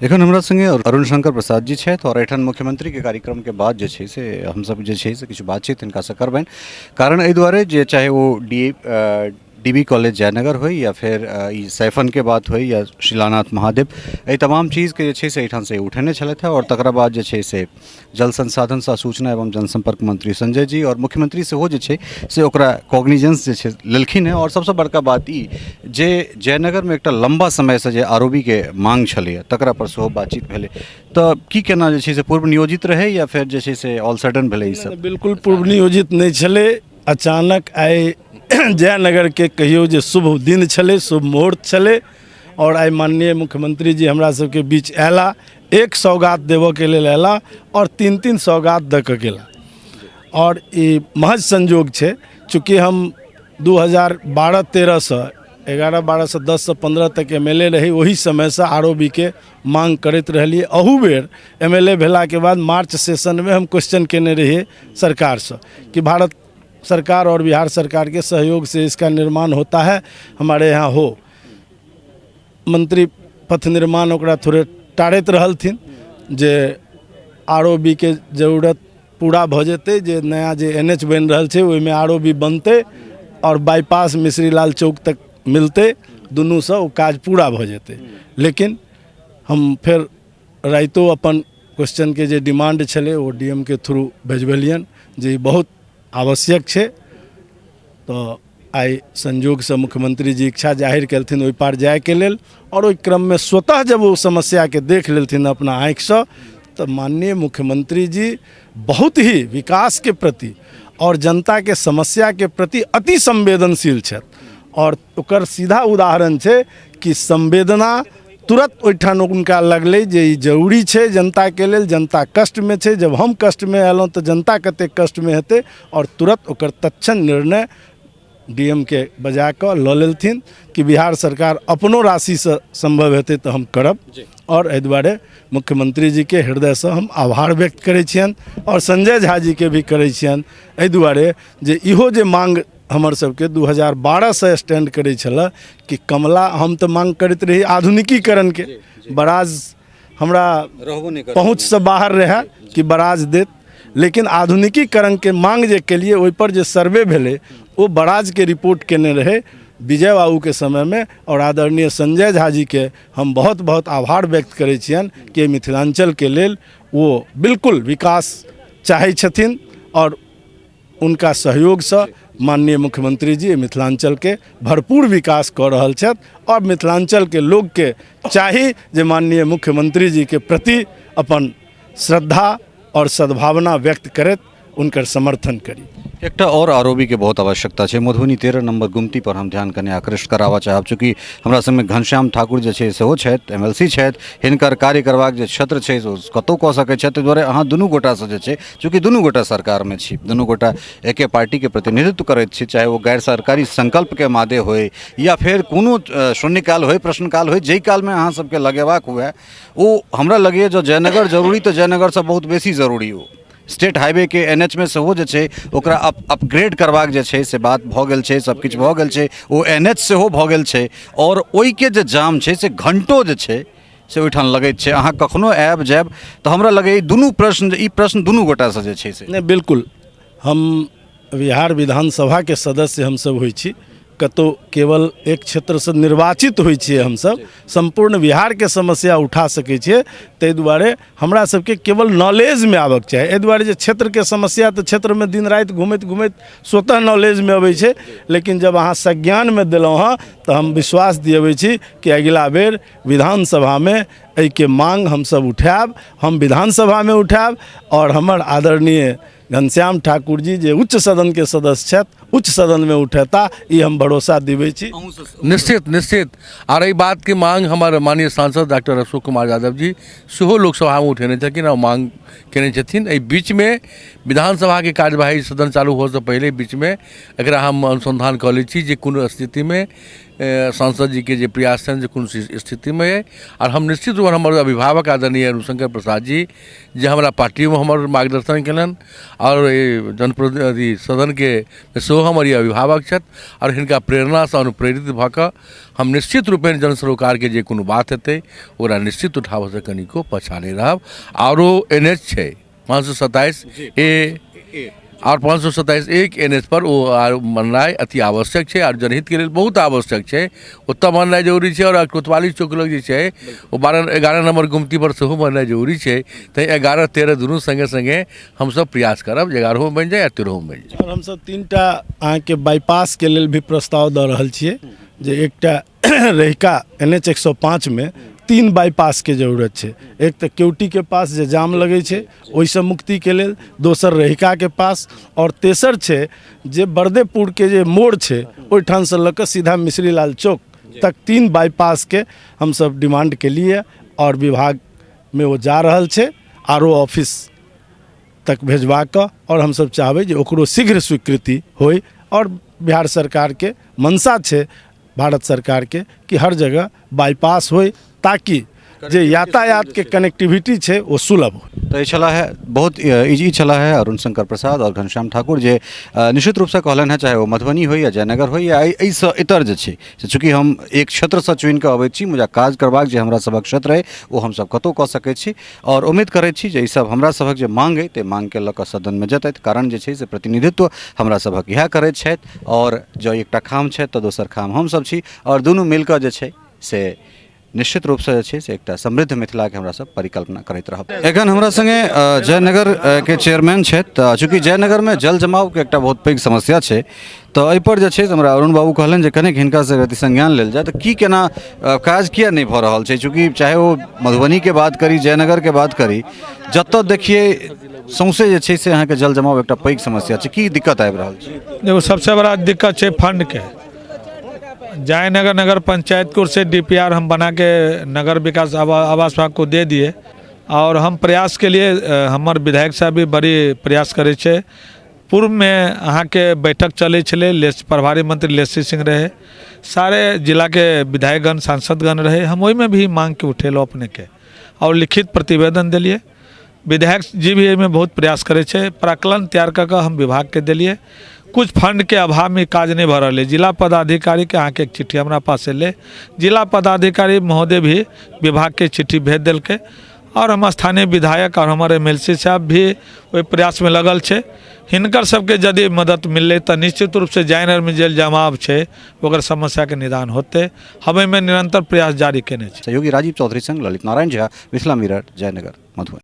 एखन हमरा संगे अरुण शंकर प्रसाद जी छथि आओर एहिठाम मुख्यमंत्रीके कार्यक्रमके बाद जे छै से हमसब जे छै से किछु बातचीत हिनकासँ करबनि। कारण एहि दुआरे जे चाहे O D B college Jaynagar होइ या फेर ई सैफनके बात होइ या शिलानाथ महादेव, एहि तमाम चीजके जे छै से एहिठामसँ उठेने छलथि हँ। आओर तकरा बाद जे छै से जल संसाधन सह सूचना एवं जनसंपर्क मंत्री संजय जी आओर मुख्यमंत्री सेहो जे छै से ओकरा कॉग्निजेंस जे छै लेलखिन हेँ। आओर सबसँ बड़का बात ई जे जयनगरमे एकटा लम्बा समयसँ जे आर ओ बी के माँग छलैए तकरा पर सेहो बातचीत भेलै। तऽ की केना जे छै से पूर्व नियोजित रहै या फेर जे छै से ऑल सडन भेलै ई सब? बिल्कुल पूर्व नियोजित नहि छलै। अचानक आइ जयनगरके कहियौ जे शुभ दिन छलै, शुभ मुहूर्त छलै आओर आइ माननीय मुख्यमंत्री जी हमरा सबके बीच अयला, एक सौगात देबऽके लेल अयला आओर तीन तीन सौगात दऽ कऽ गेला। आओर ई महज संयोग छै, चूँकि हम 2012-13सँ 11-12सँ 10सँ 15 तक एम एल ए रही, ओहि समयसँ आर ओ बी के माँग करैत रहलियै। अहू बेर एम एल ए भेलाके बाद मार्च सेशनमे हम क्वेश्चन केने रहियै सरकारसँ कि भारत सरकार और बिहार सरकार के सहयोग से इसका निर्माण होता है, हमारे यहाँ हो। मंत्री पथ निर्माण ओकरा थोड़े टारैत रहलथिन जे आर ओ बी के जरूरत पूरा भऽ जेतै, जे नया जे एन एच बनि रहल छै ओहिमे आर ओ बी बनतै आओर बाईपास मिश्रीलाल चौक तक मिलतै, दुनूसँ ओ काज पूरा भऽ जेतै। लेकिन हम फेर रातिओ अपन क्वेश्चनके जे डिमांड छलै ओ डी एम के थ्रू भेजबेलियनि जे ई बहुत आवश्यक छै। तऽ आइ संजोगसँ मुख्यमंत्री जी इच्छा जाहिर केलथिन ओहि पार जायके लेल आओर ओहि क्रममे स्वतः जब ओ समस्याके देख लेलथिन अपना आँखिसँ तऽ माननीय मुख्यमंत्री जी बहुत ही विकासके प्रति आओर जनताके समस्याके प्रति अति संवेदनशील छथि। आओर ओकर सीधा उदाहरण छै कि संवेदना तुरंत ओहिठाम हुनका लगलै जे ई जरूरी छै जनताके लेल, जनता कष्टमे छै, जब हम कष्टमे अयलहुँ तऽ जनता कतेक कष्टमे हेतै। आओर तुरंत ओकर तत्क्षण निर्णय डी एम के बजा कऽ लऽ लेलथिन कि बिहार सरकार अपनो राशिसँ सम्भव हेतै तऽ हम करब। आओर एहि दुआरे मुख्यमंत्री जीके हृदयसँ हम आभार व्यक्त करै छियनि आओर संजय झा जीके भी करै छियनि, एहि दुआरे जे इहो जे माँग हमर सबके 2012सँ स्टैंड करै छलए कि कमला, हम तऽ माँग करैत रही आधुनिकीकरणके, बराज हमरा पहुँचसँ बाहर रहए कि बराज देत, लेकिन आधुनिकीकरणके माँग जे केलिए ओहिपर जे सर्वे भेलै ओ बराजके रिपोर्ट केने रहै विजय बाबूके समयमे। आओर आदरणीय संजय झा जीके हम बहुत बहुत आभार व्यक्त करै छियनि कि मिथिलाञ्चलके लेल ओ बिल्कुल विकास चाहै छथिन आओर उनका सहयोगसँ माननीय मुख्यमंत्री जी मिथिलाञ्चलके भरपूर विकास कऽ रहल छथि। आओर मिथिलाञ्चलके लोकके चाही जे माननीय मुख्यमंत्री जीके प्रति अपन श्रद्धा आओर सद्भावना व्यक्त करैत हुनकर समर्थन करी। एकटा आओर आर ओ बी के बहुत आवश्यकता छै मधुबनी 13 नंबर गुमती पर हम ध्यान कने आकृष्ट कराबऽ चाहब, चूँकि हमरा संगमे घनश्याम ठाकुर जे छै सेहो छथि, एम एल सी छथि, हिनकर कार्य करबाक जे क्षेत्र छै से ओ कतहु कऽ सकै छथि। ताहि दुआरे अहाँ दुनू गोटासँ जे छै, चूँकि दुनू गोटा सरकारमे छी, दुनू गोटा एके पार्टीके प्रतिनिधित्व करैत छी, चाहे ओ गैर सरकारी संकल्पके मादे होइ या फेर कोनो शून्यकाल होइ, प्रश्नकाल होइ, जाहि कालमे अहाँ सबके लगेबाक हुए, ओ हमरा लगैए जँ जयनगर जरूरी तऽ जयनगरसँ बहुत बेसी जरूरी ओ स्टेट हाईवेके एन एच मे सेहो जे छै ओकरा अपग्रेड करबाक जे छै से बात भऽ गेल छै, सब किछु भऽ गेल छै, ओ एन एच सेहो भऽ गेल छै आओर ओहिके जे जाम छै से घण्टो जे छै से ओहिठाम लगैत छै। अहाँ कखनो आयब जायब तऽ हमरा लगैए दुनू प्रश्न, ई प्रश्न दुनू गोटासँ जे छै से नहि, बिल्कुल हम बिहार विधानसभाके सदस्य हमसभ होइ छी, कतहु केवल एक क्षेत्रसँ निर्वाचित होइ छियै हमसभ, सम्पूर्ण बिहारके समस्या उठा सकै छियै। ताहि दुआरे हमरा सबके केवल नॉलेजमे आबऽके चाही, एहि दुआरे जे क्षेत्रके समस्या तऽ क्षेत्रमे दिन राति घुमैत घुमैत स्वतः नॉलेजमे अबै छै, लेकिन जब अहाँ संज्ञानमे देलहुँ हँ तऽ हम विश्वास दिअबै छी कि अगिला बेर विधानसभामे एहिके माँग हमसभ उठायब, हम विधानसभामे उठायब। आओर हमर आदरणीय घनश्याम ठाकुर जी जे उच्च सदनके सदस्य छथि उच्च सदनमे उठेता, ई हम भरोसा दिबै छी। निश्चित निश्चित। आर एहि बातके मांग हमर माननीय सांसद डॉक्टर अशोक कुमार यादव जी सेहो लोकसभामे उठेने छलखिन आ मांग केने छथिन। एहि बीचमे विधानसभाके कार्यवाही सदन चालू होइसँ पहिले बीचमे एकरा हम अनुसन्धान कऽ लै छी जे कोनो स्थितिमे सांसद जीके जे प्रयास छनि जे कोन स्थितिमे अइ। आर हम निश्चित रूपमे हमर अभिभावक आदरणीय रविशंकर प्रसाद जी जे हमरा पार्टियोमे हमर मार्गदर्शन केलनि आओर जनप्रति अथी सदनके सेहो हमर ई अभिभावक छथि आओर हिनका प्रेरणासँ अनुप्रेरित भऽ कऽ हम निश्चित रूपेण जन सरोकारके जे कोनो बात हेतै ओकरा निश्चित उठाबऽसँ कनिको पाछाँ नहि रहब। आरो एन एच छै 527 ए आओर 527 एक एन एच पर ओ आर बननाइ अति आवश्यक छै आओर जनहितके लेल बहुत आवश्यक छै, ओतऽ बननाइ जरूरी छै। आओर कोतवाली चौक लग जे छै ओ 12 11 नम्बर गुमती पर सेहो बननाइ जरूरी छै। तैँ 11 13 दुनू सङ्गे सङ्गे हमसब प्रयास करब जे 11होमे बनि जाय आ 13होमे बनि जाय। आओर हमसब 3टा अहाँके बाईपासके लेल भी प्रस्ताव दऽ रहल छियै जे एकटा रहिका एन एच 105 मे 3 बाईपासके जरूरत छै। एक तऽ केवटीके पास जे जाम लगै छै ओहिसँ मुक्तिके लेल, दोसर रहिकाके पास, आओर तेसर छै जे बरदेपुरके जे मोड़ छै ओहिठामसँ लऽ कऽ सीधा मिश्रीलाल चौक तक 3 बाईपासके हमसब डिमांड केलियै आओर विभागमे ओ जा रहल छै आर ओ ऑफिस तक भेजबा कऽ, आओर हमसब चाहबै जे ओकरो शीघ्र स्वीकृति होइ। आओर बिहार सरकारके मंशा छै, भारत सरकारके, कि हर जगह बाईपास होइ ताकि जे यातायातके कनेक्टिविटी छै ओ सुलभ हो। तऽ ई छलाह है बहुत इजी छलाह है अरुण शंकर प्रसाद आओर घनश्याम ठाकुर जे निश्चित रूपसँ कहलनि हेँ, चाहे ओ मधुबनी होइ या जयनगर होइ या एहिसँ इतर जे छै से, चूँकि हम एक क्षेत्रसँ चुनिकऽ अबैत छी मुदा काज करबाक जे हमरा सभक क्षेत्र अइ ओ हमसभ कतहु कऽ सकैत छी। आओर उम्मीद करैत छी जे ई सब हमरा सभक जे मांग अइ ताहि मांगके लऽ कऽ सदनमे जेतथि, कारण जे छै से प्रतिनिधित्व हमरा सभक इएह करैत छथि। आओर जँ एकटा खाम छथि तऽ दोसर खाम हमसभ छी, आओर दुनू मिलकऽ जे छै से निश्चित रूपसँ जे छै से एकटा समृद्ध मिथिलाके हमरा सब परिकल्पना करैत रहब। एखन हमरा सङ्गे जयनगर के चेयरमैन छथि, तऽ चूँकि जयनगरमे जल जमावके एकटा बहुत पैघ समस्या छै तऽ एहिपर जे छै से हमरा अरुण बाबू कहलनि जे कनिक हिनकासँ अथी संज्ञान लेल जाय, तऽ की केना काज किया नहि भऽ रहल छै। चूँकि चाहे ओ मधुबनीके बात करी, जयनगरके बात करी, जतऽ देखियै सौंसे जे छै से अहाँके जल जमाव एकटा पैघ समस्या छै। की दिक्कत आबि रहल छै? देखो, सबसे बड़ा दिक्कत छै फंडके। जयनगर नगर पंचायत को से डीपीआर हम बना के नगर विकास आवास विभाग को दे दिए, और हम प्रयास के लिए हमर विधायक साहब भी बड़ी प्रयास करै छै। पूर्वमे अहाँके बैठक चलै छलै, प्रभारी मंत्री लेसी सिंह रहे, सारे जिलाके विधायकगण सांसदगण रहे, हम ओहिमे भी मांगके उठेलहुँ अपनेके और लिखित प्रतिवेदन देलियै। विधायक जी भी एहिमे बहुत प्रयास करै छै। प्राकलन तैयार कऽ कऽ हम विभागके देलियै। कुछ फंडके अभावमे काज नहि भऽ रहल अइ। जिला पदाधिकारीके अहाँके एक चिट्ठी हमरा पास एलै, जिला पदाधिकारी महोदय भी विभागके चिट्ठी भेज देलकै, आओर हम स्थानीय विधायक आओर हमर एम एल सी साहब भी ओहि प्रयासमे लगल छै। हिनकर सबके यदि मदद मिललै तऽ निश्चित रूपसँ जयनगरमे जे जमाव छै ओकर समस्याके निदान होतै। हम एहिमे निरन्तर प्रयास जारी केने छी। सहयोगी राजीव चौधरी संग ललित नारायण झा, मिथिला मिरर, जयनगर, मधुबनी।